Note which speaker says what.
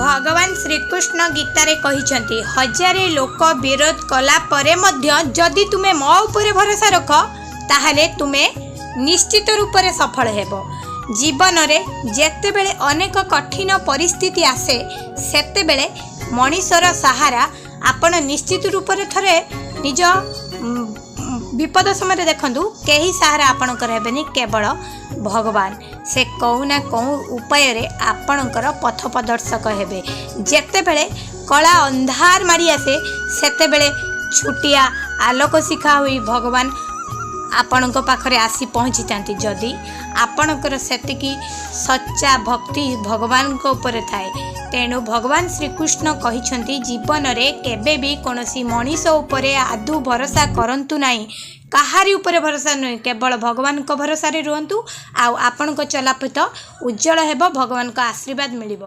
Speaker 1: ଭଗବାନ ଶ୍ରୀକୃଷ୍ଣ ଗୀତାରେ କହିଛନ୍ତି, ହଜାରେ ଲୋକ ବିରୋଧ କଲା ପରେ ମଧ୍ୟ ଯଦି ତୁମେ ମୋ ଉପରେ ଭରସା ରଖ, ତାହେଲେ ତୁମେ ନିଶ୍ଚିତ ରୂପରେ ସଫଳ ହେବ। ଜୀବନରେ ଯେତେବେଳେ ଅନେକ କଠିନ ପରିସ୍ଥିତି ଆସେ, ସେତେବେଳେ ମଣିଷର ସାହାରା ଆପଣ ନିଶ୍ଚିତ ରୂପରେ ଥରେ ନିଜ ବିପଦ ସମୟରେ ଦେଖନ୍ତୁ, କେହି ସାହାରା ଆପଣଙ୍କର ହେବେନି, କେବଳ ଭଗବାନ। ସେ କେଉଁ ନା କେଉଁ ଉପାୟରେ ଆପଣଙ୍କର ପଥ ପ୍ରଦର୍ଶକ ହେବେ। ଯେତେବେଳେ କଳା ଅନ୍ଧାର ମାଡ଼ି ଆସେ, ସେତେବେଳେ ଛୋଟିଆ ଆଲୋକ ଶିଖା ହୋଇ ଭଗବାନ ଆପଣଙ୍କ ପାଖରେ ଆସି ପହଞ୍ଚିଥାନ୍ତି, ଯଦି ଆପଣଙ୍କର ସେତିକି ସଚ୍ଚା ଭକ୍ତି ଭଗବାନଙ୍କ ଉପରେ ଥାଏ। ତେଣୁ ଭଗବାନ ଶ୍ରୀକୃଷ୍ଣ କହିଛନ୍ତି, ଜୀବନରେ କେବେ ବି କୌଣସି ମଣିଷ ଉପରେ ଆଦୌ ଭରସା କରନ୍ତୁ ନାହିଁ। କାହାରି ଉପରେ ଭରସା ନୁହେଁ, କେବଳ ଭଗବାନଙ୍କ ଭରସାରେ ରୁହନ୍ତୁ ଆଉ ଆପଣଙ୍କ ଚଲାପଥ ଉଜ୍ଜଳ ହେବ, ଭଗବାନଙ୍କ ଆଶୀର୍ବାଦ ମିଳିବ।